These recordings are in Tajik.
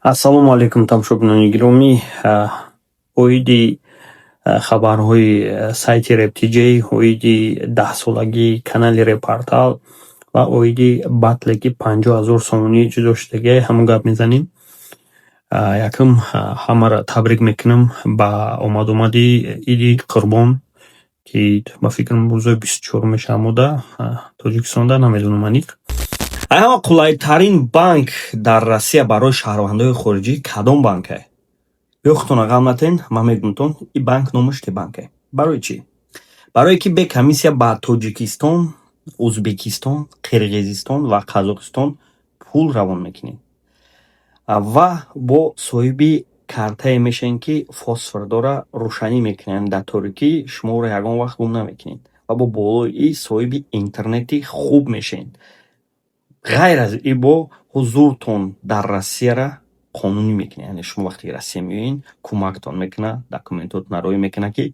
Ассалому алайкум, тамошобинони гиромӣ. Оиди хабарҳои сайти RapTJ, оиди 10-солагии канали Репортал ва оиди батле, ки 50 000 сомонӣ ҷудо шудагиай, ҳамон гап мезанем. Якум, ҳамаро табрик мекунам ба омадомади Иди Қурбон, ки ба фикрам рӯзои 24-ум мешавад омода Тоҷикистонда, намедонам аниқ. Ҳама қулайтарин банк дар Россия барои шаҳрвандои хориҷӣ кадом банке? Биё, худтона ғам натен, ман мегӯмтон, ин банк номаш Тебанке. Барои чӣ? Барое ки бе комиссия ба Тоҷикистон, Ӯзбекистон, Қирғизистон ва Қазоқистон пул равон мекунед ва бо соҳиби картае мешавед, ки фосфор дора, рӯшанӣ мекунад дар торикӣ, шумо ӯро ягон вақт гум намекунед ва бо болои ин соҳиби интернети хуб мешавед. Ғайр аз ин, бо ҳузуртон дар Россияра қонунӣ мекунед, яъне шумо вақте Россия меоед, кӯмактон мекунад, документотонро роӣ мекунад, ки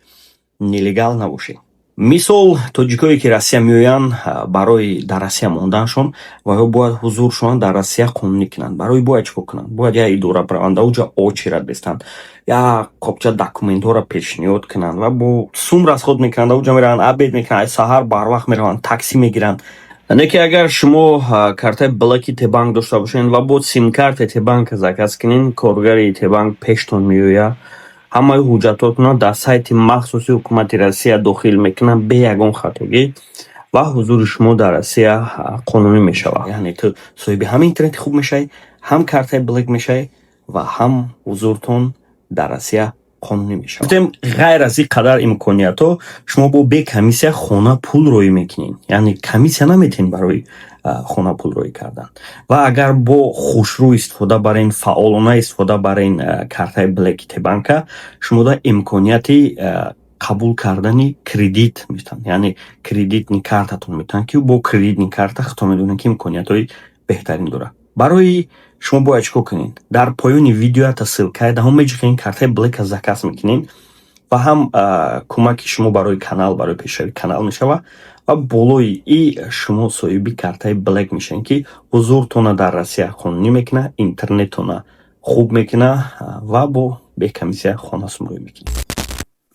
нелегал набошед. Мисол, тоҷикое ки Россия меоянд, барои дар Россия монданашон ваё бояд ҳузуршонро дар Россия қонунӣ кунанд. Барои бояд чӣ кор кунанд? Бояд як идора бираванд, дар оҷа очередь бистанд, як қопча документҳоро пешниҳод кунанд ва бо сум расход мекунанд, дар оҷа мераванд, обед мекунанд, саҳар барвақт мераванд, таксӣ мегиранд. Не ки агар шумо картаи Блэки Тебанк дошта бошед ва бо симкарти Тебанк заказ кунед, коргари Тебанк пештон меояд, ҳамаи ҳуҷҷатотонро дар сайти махсуси ҳукумати Россия дохил мекунад бе ягон хатогӣ ва ҳузури шумо дар Россия қонунӣ мешавад. Яъне ту соҳиби ҳам интернети хуб мешавӣ, ҳам картаи Блэк мешавӣ ва ҳам ҳузуртон дар Россия қонунӣ мешавад. Гуфтем, ғайр аз ин қадар имкониятҳо, шумо бо бе комиссия хона пул роӣ мекунед, яъне комиссия наметиҳед барои хона пул роӣ кардан. Ва агар бо хушрӯ истифода барен, фаъолона истифода барен картаи Блэки Тебанка, шумода имконияти қабул кардани кредит метавонад, яъне кредитный картатон метавонад, ки бо кредитный карта худтон медонед, ки имкониятҳои беҳтарин дорад. Барои шумо бояд чӣ кор кунед? Дар поёни видео ята ссылка даҳон меҷиқед, картаи Блэка заказ мекунед ва ҳам кӯмаки шумо барои канал, барои пешравии канал мешавад ва болои и шумо соҳиби картаи Блэк мешавед, ки ҳузуртонро дар Россия қонунӣ мекунад, интернеттона хуб мекунад ва бо бе комиссия хона сумроӣ мекунед.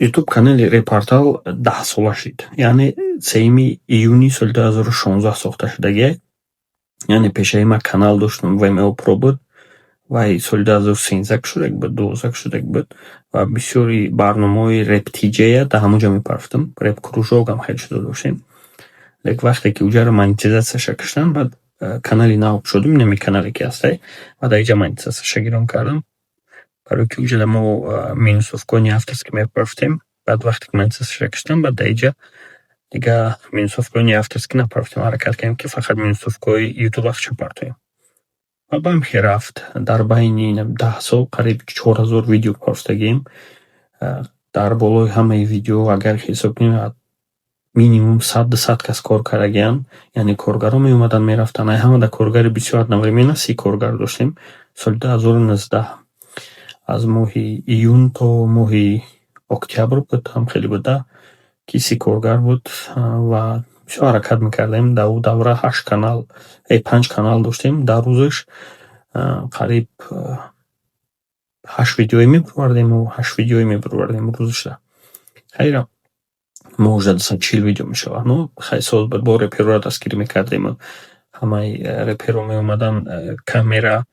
Ютуб канали Репортал 10-сола шид, яъне 3 июни соли 2016 сохта шудагиай. Яъне пешаи ман канал доштам, ВМО Про буд, вай соли 2013 шудаг буд, 12 шудаг буд ва бисёри барномаҳои Реп ТJя дар ҳамон ҷо мепарафтам. Реп кружокам хеле шуда доштем. Лекин вақте ки уҷаро монетизатсияша куштанд, баъд канали нав шудум, инами канале ки ҳастай, ва дар инҷа монетизатсияша гирон кардам. Барое ки уҷада мо минусовкаҳои неавторский мепарафтем, баъд вақте ки монетизатсияша куштанд, баъд дар инҷа дигар минусовкаҳои неавторский напарафтем, ҳаракат кардем, ки фақат минусовкаҳои ютуба худша партоем. Ва ба ҳамин хел рафт. Дар байни 10 сол қариб 4000 видео партофтагием. Дар болои ҳамаи видео агар ҳисоб кунем, минимум 100-200 кас кор кардагианд. Яъне коргарон меомаданд, мерафтанд. Ай ҳамада коргари бисёр, одновременно 30 коргар доштем. Соли 2019 аз моҳи июн то моҳи октябр буд, ҳам хеле буда, ки 30 коргар буд ва бисёр ҳаракат мекардем. Дар ӯ давра ҳашт канал, панҷ канал доштем. Дар рӯзаш қариб ҳашт видеое мебуровардему, ҳашт видеое мебуровардем рӯзашда. Хайра, моҳ 240 видео мешавад. Ну, хай, соз буд, бо репероро дастгирӣ мекардему. Ҳамаи реперо меомаданд, камера,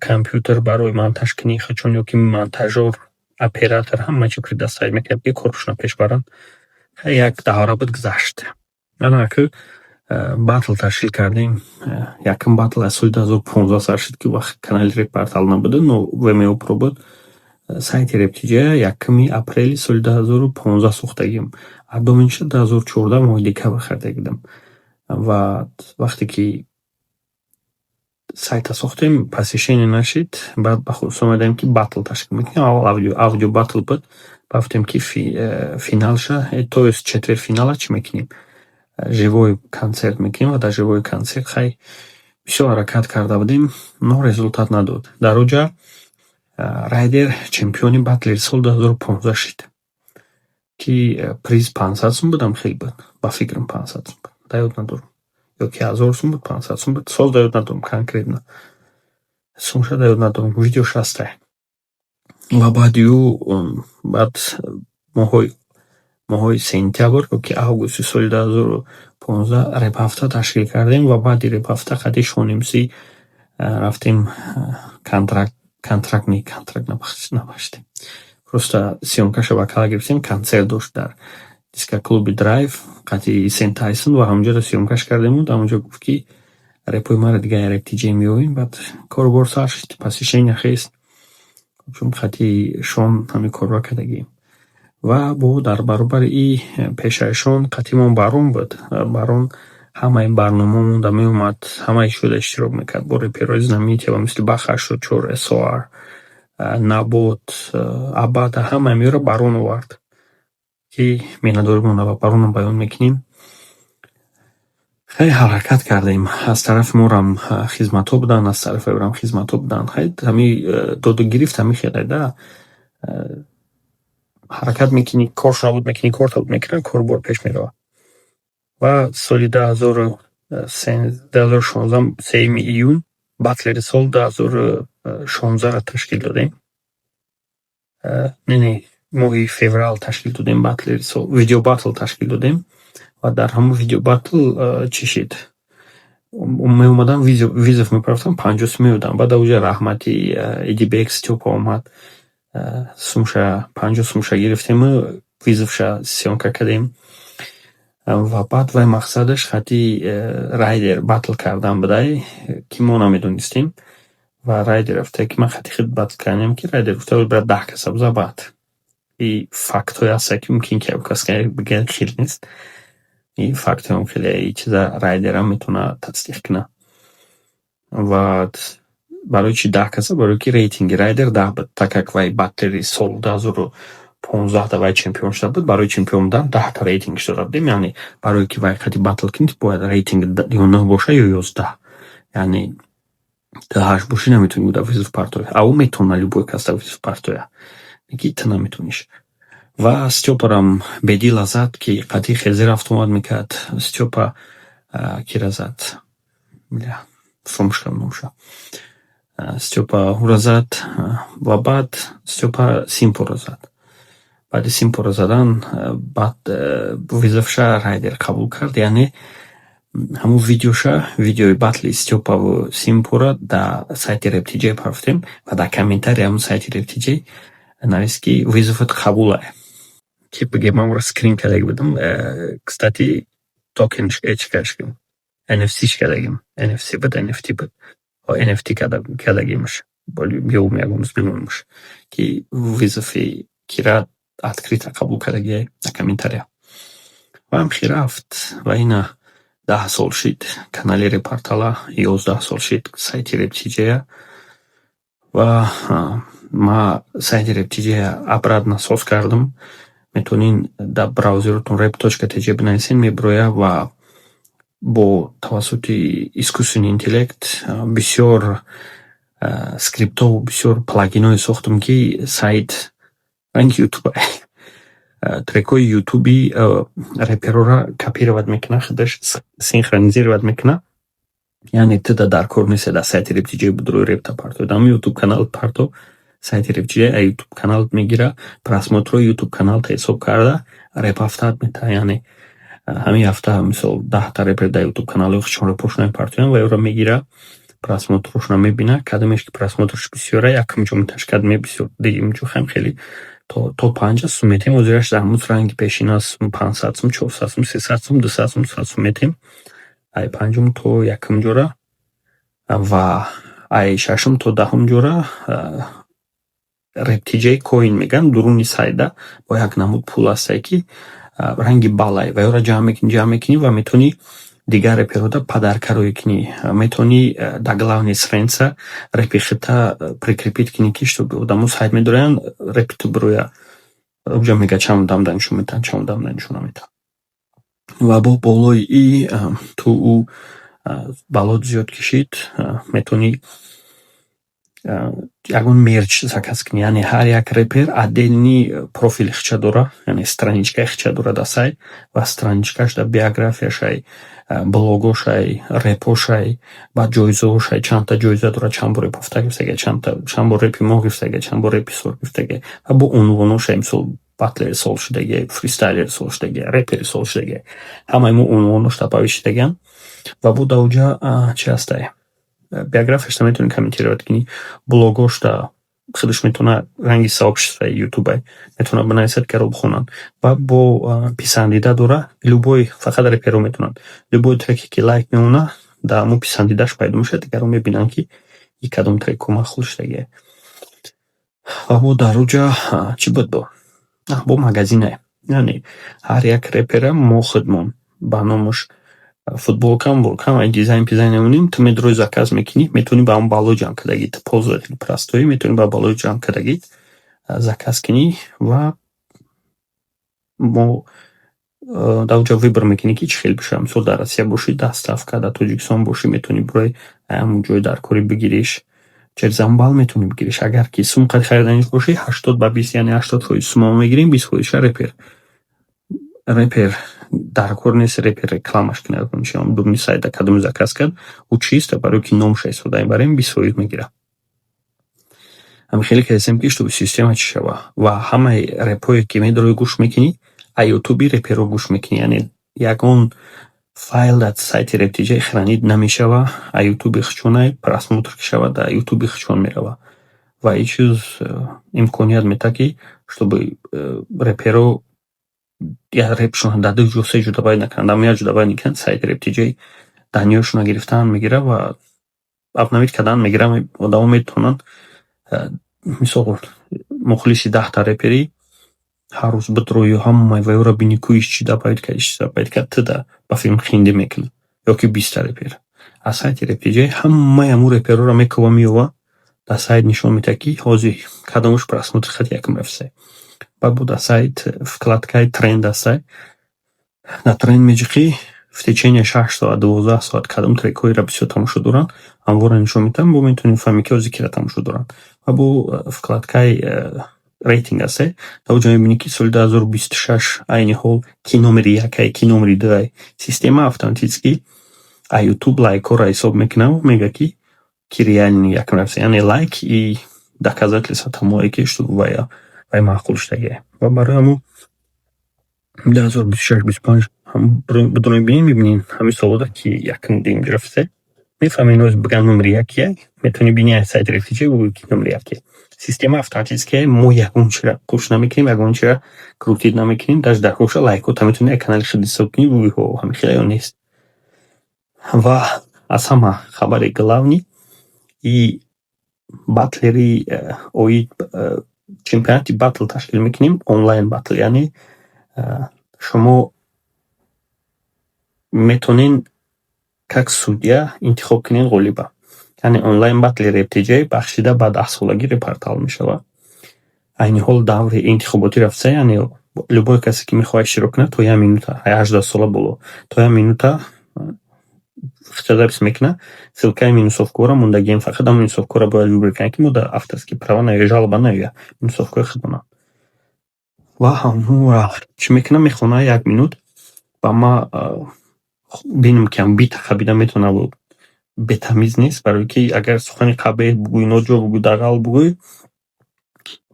компютер барои монтажкунии худшон ё ки монтажёр, оператор, ҳама чӣ предоставить мекард, ки коршонро пеш баранд. Хай, як давра буд, гузашт. Ана ки батл ташкил кардем. Якум батл аз соли 2015 сар шуд, ки вақт канали Репортал набуда, но ВМО Про буд. Сайти RapTJ 1 апрели соли 2015 сохтагием. А доменша 2014 моҳи декабр харида будам. Ва вақте ки сайта сохтем, посещение нашид, баъд ба хулоса омадем, ки батл ташкил мекунем. Аввал аудио батл буд, баъд гуфтем, ки финалша, то есть четвертьфинала чӣ мекунем? Живой концерт мекунем ва дар живой концерт, хай, бисёр ҳаракат карда будем, но результат надод. Дар оҷа Райдер чемпиони батли соли 2015 шид, ки приз 500 сум будам, хел буд, ба фикрам, 500 сум буд, дар ёд надорам. Ё ки 1000 сум буд, 500 сум буд, сол дар ёд надорам конкретно. Сумша да ёд надорам, видеош ҳастай. Ва баъди ӯ баъд моҳҳои сентябр ёки августи соли 2015 репҳафта ташкил кардем ва баъди репҳафта қати Шонимсӣ рафтем контракт, контракт не, контракт набаштем. Просто съёмкаша ба кала гирифтем, консерт дошт дар дискоклуби «Драйв» қати Сен Тайсон ва ҳамонҷоро съёмкаш кардему дар онҷо гуфт, ки репҳои маро дига Реп ТҶ меёбем. Баъд корубор сар шуд, посещения хест. Чун қати Шон ҳамин корро кардагием. Ва бо дар баробари и пешаи Шон қатимон Барон буд. Барон ҳамаи барномаомонда меомад, ҳамаи шуда иштирок мекард бо реперҳои знаменитые ба мисли Баха 84, СОАР, Набот, Абада, ҳамаи инҳоро Барон овард, ки миннатдоримонро ба Баронам баён мекунем. Хеле ҳаракат кардем. Аз тарафи морам хизматҳо буданд, аз тарафи ӯрам хизматҳо буданд. Хай, ҳами доду гирифт ҳами хеле да. Ҳаракат мекунӣ, коршо набуд мекунӣ, корта буд мекунад, корубор пеш меравад. Ва соли 2016, 3 июн батлери сол 2016-ро ташкил додем. Не, моҳи феврал ташкил додем батлери сол, видеобатл ташкил додем ва дар ҳамон видеобатл чӣ шид? Меомадам, вызов мепартофтам, 50 сум меодам. Баъд ауҷа раҳмати Идибек Стёпа омад, сумша, 50 сумша гирифтему вызовша съёмка кардем. Ва баъд вай мақсадаш хати Райдер батл кардан будай, ки мо намедонистем. Ва Райдер гуфта, ки ман хати худ батл кардем, ки Райдер гуфта буд, бояд 10 каса биза. Баъд и фактҳое ҳастанд, ки мумкин ки кас бигӯяд, хел нест. И фактҳоам хеле и чиза Райдерам метавонад тасдиқ кунад. Ва барои чӣ 10 каса? Барое ки рейтинги Райдер 10 буд. Так как вай батлери сол 2015 вай чемпион шуда буд, барои чемпион будан 10-та рейтингш дода будем. Яъне барое ки вай қати батл кунӣ, бояд рейтинг ё нӯҳ боша, ё 11. Яъне ту ҳашт бошӣ, наметавонӣ дар вызов партоя. А ӯ метавонад любой кас дар вызов партоя. Ки ту наметавониш. Ва Стёпарам бедила зад, ки қати хези рафтуомад мекард. Стёпа кира зад? Бля, фаромӯш кардам номша. Стёпа ӯра зад ва баъд Стёпа Симпоро зад. Баъди Симпоро задан, баъд вызовша Райдер қабул кард. Яъне ҳамун видеоша, видеои батли Стёпаву Симпора дар сайти Реп ТҶ партофтем ва дар комментарии ҳамун сайти Реп ТҶ навист, ки вызоват қабул ай. Ки бигем, ман ӯро скрин кардаги будам. Кстати, токен чӣ NFC-ш кардагим. NFC буд, NFT буд. NFT кардагимш. Биём, ягон рӯз мемонамш, ки вызови кира открыто қабул кардагиай дар комментария. Ва ҳамхел рафт ва ина 10 сол шид канали Репортала, 11 сол шид сайти Реп ТҶя. Ва ма сайти Реп ТҶя обратно соз кардам. Метавонин дар браузеротон rep.tj бинависен, мебирояд ва бо тавассути искусственный интеллект бисёр скриптҳову бисёр плагинҳое сохтам, ки сайт ранги ютуб трекҳои ютуби реперҳоро копировать мекунад, худаш синхронизировать мекунад. Яъне ту дар кор нестӣ дар сайти Реп ТҶ будурои репта партоед. Ҳамун ютуб каналат парто, сайти Реп ТҶ аз ютуб каналат мегира, просмотрҳои ютуб каналата ҳисоб карда, реп ҳафтаат метаҳад. Яъне ҳамин ҳафта, мисол, 10-та репер дар ютуб каналҳои худшон репошона мепартоянд ва ёро мегира, просмотрҳошонро мебинад, кадомеш ки просмотрш бисёра, якум ҷо меташ, кадоме бисёр, дуюм ҷо, хам хеле то панҷа сум метем. Ҳозираш дар ҳамун ранги пешина 500 сум, 400 сум, 300 сум, 200 сум, 100 сум метем. Ай панҷум то якум ҷора ва ай шашум то 10-ум ҷора Реп ТҶ коин мегӯянд, дуруни сайда бо як намуд пул ҳастае, ки ранги баллае, ва ёро ҷамъ мекунӣ, ҷамъ мекунӣ ва метавонӣ дигар реперҳода подарка рӯй кунӣ. Метавонӣ дар главный страница репи худта прикрепить кунӣ, ки чтобы одамо сайт медороянд, репи ту бирояд. Уҷа мегӯяд, чанд одам нишон метаҳанд, чанд одам нишон наметаҳанд. Ва бо болои и ту ӯ баллот зиёд кишид, метавонӣ Ягон мерч заказ кунӣ, яъне ҳар як репер отдельный профили хича дора, яъне страничкаи хича дора дар сайт ва страничкаш дар биографияшай, блогошай, репошай, баъд ҷоизаҳошай, чандта ҷоиза дора, чанд бор реп ҳафта гирифтага, чанд бор репи моҳ гирифтага, чанд бор репи сол гирифтага ва бо унвоношай, мисол, батлери сол шудагиай, фристайлери сол шудагиай, репери сол шудагиай. Ҳамаи мо унвонош добавить шудагианд ва бо дар оҷа чи ҳастай? Биографияшда метавонӣ комментировать кунӣ, блогошда худаш метавонад, ранги сообществои ютубай, метавонад бинависад, дигарро бихонанд. Ва бо писандида дора, любой, фақат реперо метавонанд. Любой треке, ки лайк мемонад, дар ҳамон писандидааш пайдо мешавад, дигарро мебинанд, ки и кадом трекҳо маъқул шудагиай. Ва бо дар оҷа чӣ буд бо? Бо магазинае. Яъне ҳар як репера мо худмон ба номаш футболка, мболка, дизайн пизайн мемонем, ту медрои, заказ мекунӣ, метавонӣ ба ҳамон баллои ҷамъкардагӣ, ту пользователи простой, метавонӣ ба баллои ҷамъкардагӣ заказ кунӣ ва мо дар оҷа выбор мекунӣ, ки чӣ хел бошад. Мисол, дар Россия бошӣ, доставка, дар Тоҷикистон бошӣ, метавонӣ бирои ҳамон ҷои даркорӣ бигириш, через ҳамон балл метавонӣ бигириш. Агар ки сум қад хариданиш бошӣ, 80 ба 20, яъне 80% сума мегирем, 20 фоизша репер. Репер дар кор нест, репер рекламаш кунад, дуруни сайта кадоме заказ кард, ӯ чисто барое ки номша истифода мебарем, 20% мегирад. Ҳамин хеле кардем, ки чтобы система чӣ шава ва ҳамаи репҳое, ки медорои, гӯш мекунӣ, а ютуби реперо гӯш мекунӣ, яъне ягон файл дар сайти RapTJ хранить намешава, а ютуби хичонай просмотр ки шавад, дар ютуби хичон мерава. Ва ин чиз имконият медиҳад, ки чтобы реперо як репшон дар ду ҷо, се ҷо добавить накунанд, дар як ҷо добавить мекунанд, сайти RapTJ данныеҳошонро гирифтан мегирад ва обновить кардан мегирад. Одамо метавонанд, мисол, мухлиси 10-та реперӣ, ҳар рӯз битрою ҳамаи вайёро бинӣ, ку иш чӣ добавить кард, иш чӣ добавить кард, туда ба филм хинди мекунад ё ки 20-та репер. Аз сайти RapTJ ҳамаи ҳамун реперҳоро мекова, меёва, дар сайт нишон медиҳад, ки ҳозир кадомаш просмотр хати якум рафтае. Баъд бо дар сайт вкладкаи тренд ҳастай. Дар тренд меҷиқӣ, в течение 6 соат, 12 соат кадом трекҳоеро бисёр тамошо доранд, ҳамвора нишон медиҳанд, бо метавонӣ фаҳмӣ, ки ҳозир киро тамошо доранд. Ва бо вкладкаи рейтинг ҳастай. Дар оҷа мебинӣ, ки соли 2026 айни ҳол ки номери якай, ки номери дуай. Система автоматически а ютуб лайкҳоро ҳисоб мекунад, мегӯяд, ки реальный якум рафта. Яъне лайк и доказательство тамое, ки чтобы вай маъқул шудагиае. Ва барои ҳамун 2026, 25 бидурои бинем, мебинем ҳамин солҳода ки якум дуюм рафта. Мефаҳмем, ҳозир бигӯям, номери як кияй, метавонӣ бинӣ аз сайти RapTJ, бигӯӣ, ки номери як кия. Система автоматически, мо ягон чиро қуш намекунем, ягон чиро крутить намекунем, даже дар ҳоша лайкҳота метавонӣ як канали худ ҳисоб кунӣ, бигӯӣ, ҳо, ҳамин хеле ё нест. Ва аз ҳама хабари главный и батлери оид чемпионати батл ташкил мекунем, онлайн батл, яъне шумо метавонед как судья интихоб кунед ғолиба. Яъне онлайн батли RapTJ бахшида ба 10-солагӣ репортал мешавад. Айни ҳол даври интихоботӣ рафта, яъне любой касе, ки мехоҳад иштирок кунад, то як минута, 18 сола боло, то як минута запись мекунад, ссылкаи минусовкаҳоро мондагием, фақат ҳамон минусовкаҳоро бояд выбор кунад, ки мо дар авторские права наояд, жалоба наояд, минусовкаҳои худмонанд. Ва ҳамонро чӣ мекунам, мехонад як минут ва ма бинам, ки ҳам бита қабида метавонад, бетамиз нест, барое ки агар сухани қабеҳ бугӯӣ, ноҷо бугӯӣ, дағал бугӯӣ,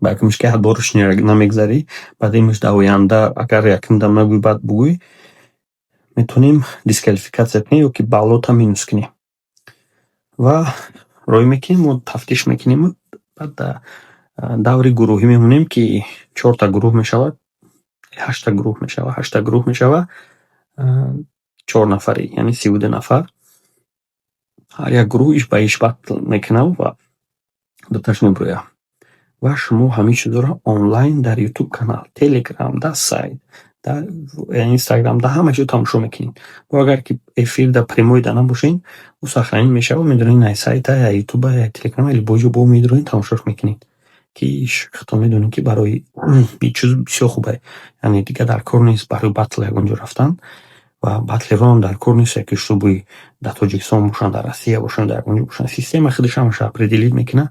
ба якумш ки ҳадбораш намегзарӣ, баъд имаш дар оянда агар якум дам нагӯӣ, баъд бугӯӣ, метавонем дисквалификатсия кунем ё ки баллота минус кунем. Ва роҳӣ мекунем, мо тафтиш мекунему баъд дар даври гурӯҳӣ мемонем, ки чорта гурӯҳ мешавад, ҳашта гурӯҳ мешавад, ҳашта гурӯҳ мешавад, чор нафарӣ, яъне 32 нафар. Ҳар як гурӯҳ иш ба иш батл мекунад ва дуташ мебурӯяд. Ва шумо ҳамин чизҳоро онлайн дар ютуб канал, телеграм, дар сайт, дар инстаграм, дар ҳама ҷо тамошо мекунед. Бо агар ки эфир дар прямойда набошед, ӯ сохранить мешавад, медонед, ай сайта, ай ютуба, ай телеграма, любой ҷо бо медароед, тамошош мекунед. Ки худтон медонед, ки барои ин чиз бисёр хуб ае. Яъне дигар дар кор нест барои батл ягон ҷо рафтан ва батлерон дар кор нест, ки чтобы дар Тоҷикистон бошанд, дар Россия бошанд, дар ягон ҷо бошанд. Система худаш ҳамаша определить мекунад.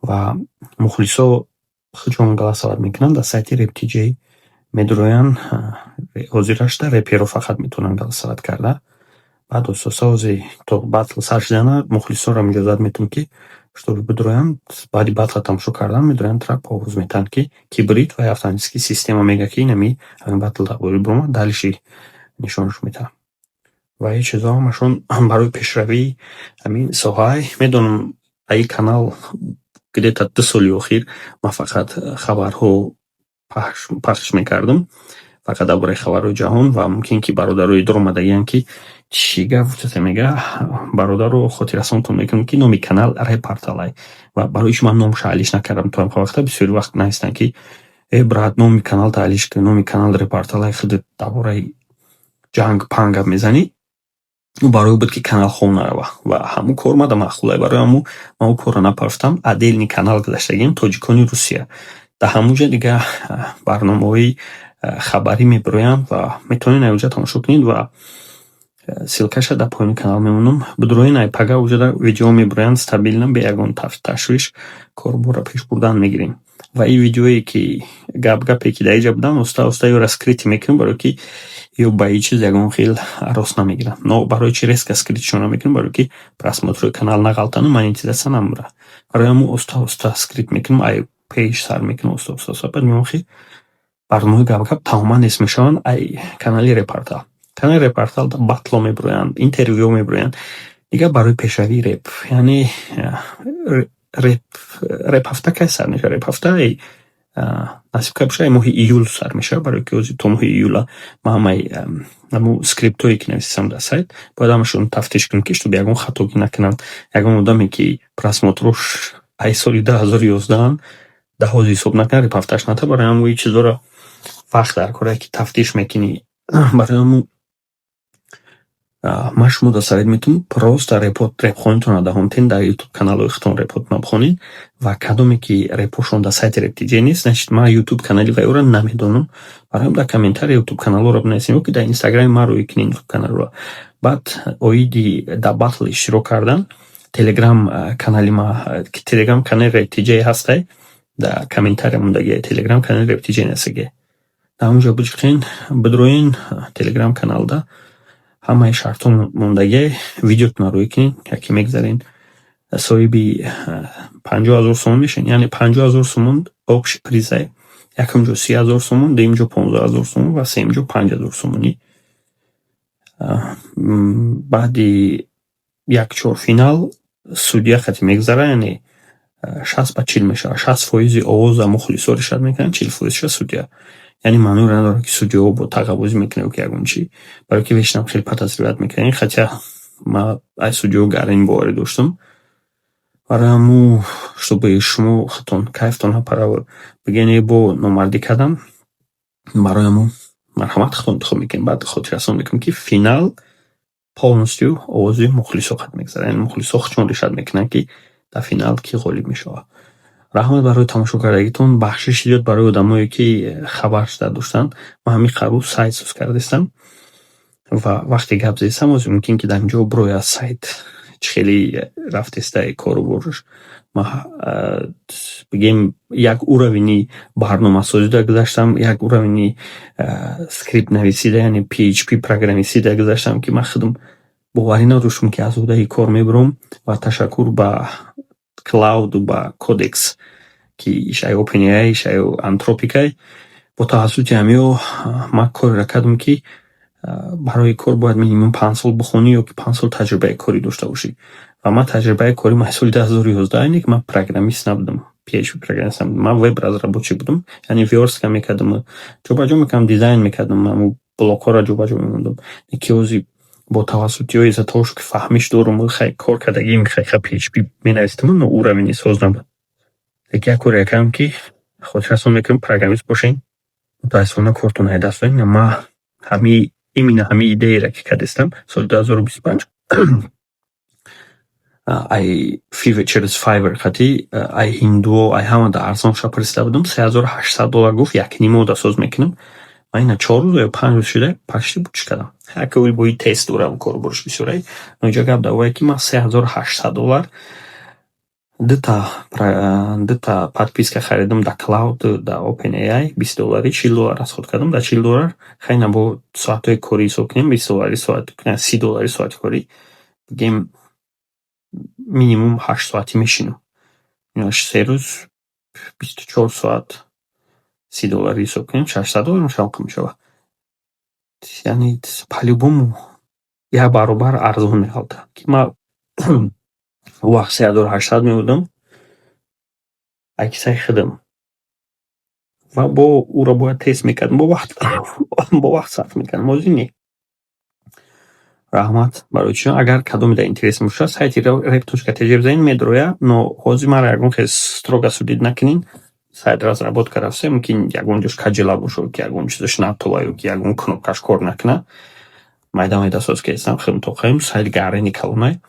Ва мухлисо худшон голосовать мекунанд дар сайти RapTJ медуроянд. Ҳозирашда реперо фақат метавонанд голосовать карда. Баъд оста-оста ҳозир то батл сар шудана мухлисонро иҷозат метавон, ки чтобы бидуроянд, баъди батла тамошо кардан медуроянд, трап овоз метаҳанд, ки ки брид, ва автоматически система мегӯяд, ки инами ҳамин батл ғолиб баромад, дальше нишонаш медиҳад. Ва ин чизҳо ҳамашон барои пешравии ҳамин соҳаи. Медонам, ин канал где-то 2 соли охир ман фақат хабарҳо пахш мекардам, фақат дар бораи хабарҳои ҷаҳон, ва мумкин ки бародарои дуромадагианд, ки чӣ гап гуфтасе мега. Бародаро, хотиррасонтон мекунам, ки номи канал Репорталай ва барои чӣ ман номша алиш накардам то ҳамин вақта. Бисёри вақт навистанд, ки э, брат, номи каналта алиш кун, номи канал Репорталай, худат дар бораи ҷанг панг гап мезанӣ. Барои буд, ки канал хом нарава, ва ҳамун кор мада маъқулай. Барои ҳамун ман он корро напарафтам, отдельный канал гузаштагиам, Тоҷикони Русия. Дар ҳамун ҷо дига барномаҳои хабарӣ мебироянд ва метавонед ай онҷа тамошо кунед, ва ссылкаша дар поёни канал мемонам. Бидуроен, ай пага уҷода видеоҳо мебироянд стабильно, бе ягон ташвиш корборро пеш бурдан мегирем. Ва ин видеое, ки гап-гапе, ки дар инҷа буданд, оста оста ёро скрыть мекунем, барое ки ё ба ин чиз ягон хел рост намегиранд. Но барои чи резко скрытьшон намекунем? Барое ки просмотрҳои канал нағалтану монетизатсия намебурад. Барои ҳамун оста оста скрыть мекунем, ай пеш сар мекунем, оста оста. Баъд меоям, хи барномаҳои гап-гап тамоман нест мешаванд ай канали Репортал. Канали Репортал батло мебироянд, интервюҳо мебироянд, дигар барои пешравии реп. Яъне реп, реп ҳафта кай сар мешавад? Реп ҳафта насиб кард бошад, моҳи июл сар мешавад, барое ки ҳозир то моҳи июла ман ҳамаи ҳамун скриптҳое, ки нависам дар сайт, бояд ҳамашон тафтиш кунам, ки чтобы ягон хатогӣ накунанд. Ягон одаме, ки просмотрош ай соли 2011-ам дар ҳозир ҳисоб накунад, реп ҳафташ ната. Барои ҳамун ин чизҳоро вақт дар корае, ки тафтиш мекунӣ. Барои ҳамун ман шуморо совет метавонам: просто репхонитонро давом диҳед, дар ютуб каналҳои худтон репотонро бихонед, ва кадоме ки репҳошон дар сайти RapTJ нест, значит, ман ютуб канали вайёро намедонам. Барои ҳамин дар комментария ютуб каналҳоро бинависед ё ки дар инстаграми ман рӯй кунед ютуб каналҳоро. Баъд оиди дар батл иштирок кардан, телеграм канали ма, телеграм канали RapTJ ҳастай, дар комментария мондагиай, телеграм канали RapTJ нависагиай. Дар ҳамон ҷо биҷиқен, бидроен, телеграм каналда ҳамаи шартҳо мондагиай, видеотонро рӯй кунед, яке мегзарен, соҳиби 50 000 сомон мешавед. Яъне 50 000 сомон общий призай: якум ҷо 30 000 сомон, дуюм ҷо 15 000 сомон ва сеюм ҷо 5000 сомонӣ. Баъди як чорфинал судья хати мегзара, яъне 60 ба 40 мешавад: 60 фоизи овоза мухлисо решать мекунанд, 40 фоизша судья. Яъне маъноеро надорад, ки судьяҳо бо тағабозӣ мекунанд ё ки ягон чӣ, барое ки вечно хеле подозревать мекунанд, хотя ман аз судьяҳо гаранӣ боварӣ доштам. Барои ҳамун, чтобы шумо худтон кайфтон напара, бигӯед, э, бо номардӣ кардам, барои ҳамун марҳамат, худтон интихоб мекунед. Баъд хотиррасон мекунем, ки финал полностью овози мухлисо қат мегзарад, яъне мухлисо худшон решать мекунанд, ки дар финал кӣ ғолиб мешавад. Раҳмат барои тамошо кардагитон, бахшиши зиёд барои одамое, ки хабар доштанд. Ман ҳамин қарор сайт соз кардастам ва вақте гап задистам, ҳозир мумкин, ки дар инҷо бирояд сайт чӣ хеле рафтестай кору бораш. Ман, бигем, як уровени барномасозида гузаштам, як уровени скриптнависида, яъне PHP программистида гузаштам, ки ман худам боварӣ надоштам, ки аз уҳдаи кор мебурам. Ва ташаккур ба Claude, ба Codex, ки ишай OpenAI, ишай Anthropic. Бо тавассути ҳамиҳо ман кореро кардам, ки барои кор бояд минимум 5 сол бихонӣ ё ки 5 сол таҷрибаи корӣ дошта бошӣ. Ва ман таҷрибаи корим аз соли 2011 ине, ки ман программист набудам, PHP программист набудам, ман веб разработчик будам, яъне вёрстка мекардам, ҷобаҷо мекардам, дизайн мекардам, ҳамун блокҳоро ҷобаҷо мемондам. Ки ҳозир бо тавассути ё из-за того, ки фаҳмиш дорум, хай, кор кардагим, хай, PHP менавистам, но уровени соз набуд. Лекин як коре кардам, ки хотиррасон мекунам: программист бошед, мутаассифона, кортон аз даст додед. Ман ҳами именно ҳамин идеяро, ки кардастам соли 2025, ай Fiverr, через Fiverr хати, ай ҳиндуо, ай ҳама да арзонша пурсида будам, 3800 доллар гуфт, якнимода соз мекунам. Ман ина 4 рӯз ё 5 рӯз шуда почти бучиш кардам. Яке бои тест дорам, кору борш бисёрай. Но инҷа гап дар овае, ки ман 3800 доллар Дута подписка харидам дар Claude, дар OpenAI, 20 долларӣ, 40 доллар расход кардам. Дар 40 доллар хайна бо соатҳои корӣ ҳисоб кунем, 20 доллари соат, 30 доллари соати корӣ, бигем, минимум 8 соатӣ мешинам. 3 рӯз 24 соат, 30 долларӣ ҳисоб кунем, 600 доллар мешавад. Яъне по-любому як баробар арзон меғалтад, ки ман он вақт 3800 медодам аз кисаи худам ва бо ӯро бояд тест мекардам, бо вақт сарф мекардам. Ҳозир не. Раҳмат барои чӣ. Агар кадомеда интерес бошад, сайти rep.tj бизанед, медарояд, но ҳозир маро ягон хел строго судить накунед. Сайт разработка рафта, мумкин ягон ҷош каҷела бошад, ки ягон чизаш натова ё ки ягон кнопкаш кор накунад. Майда майда соз кардистам, хеле тоқаем, сайт гарени калонай.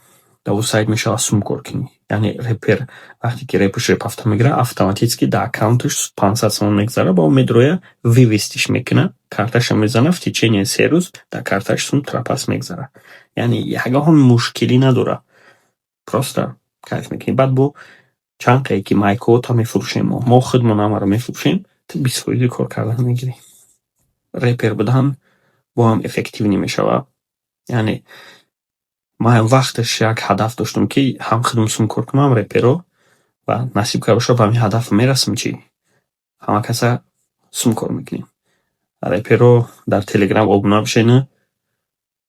Дар он сайт мешавад сум кор кунӣ. Яъне репер вақте ки репаш репафта мегирад, автоматически дар аккаунташ 500 сомон мегузарад, ба он медарояд, вывестиш мекунад, карташа мезанад, в течение 3 рӯз дар карташ сум трапас мегузарад. Яъне ягон мушкилӣ надорад. Просто кайф мекунӣ. Баъд бо чанд қае ки майкаота мефурӯшем мо, мо худмон ҳамаро мефурӯшем, ту 20 фоизи кор кардан мегирӣ. Репер будан бо ҳам эффективный мешавад. Яъне ман вақташ як ҳадаф доштам, ки ҳам худам сум кор кунам, ҳам реперо, ва насиб карда бошад, ба ҳамин ҳадаф мерасам, чӣ ҳама каса сум кор мекунем. Реперо дар Телеграм обуна бишед,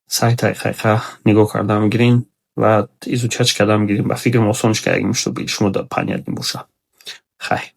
сайта ҳақиқа нигоҳ карда мегирен ва изучать карда мегирем. Ба фикрам, осонш кардагим, чтобы шумо понятный бошад. Хайр.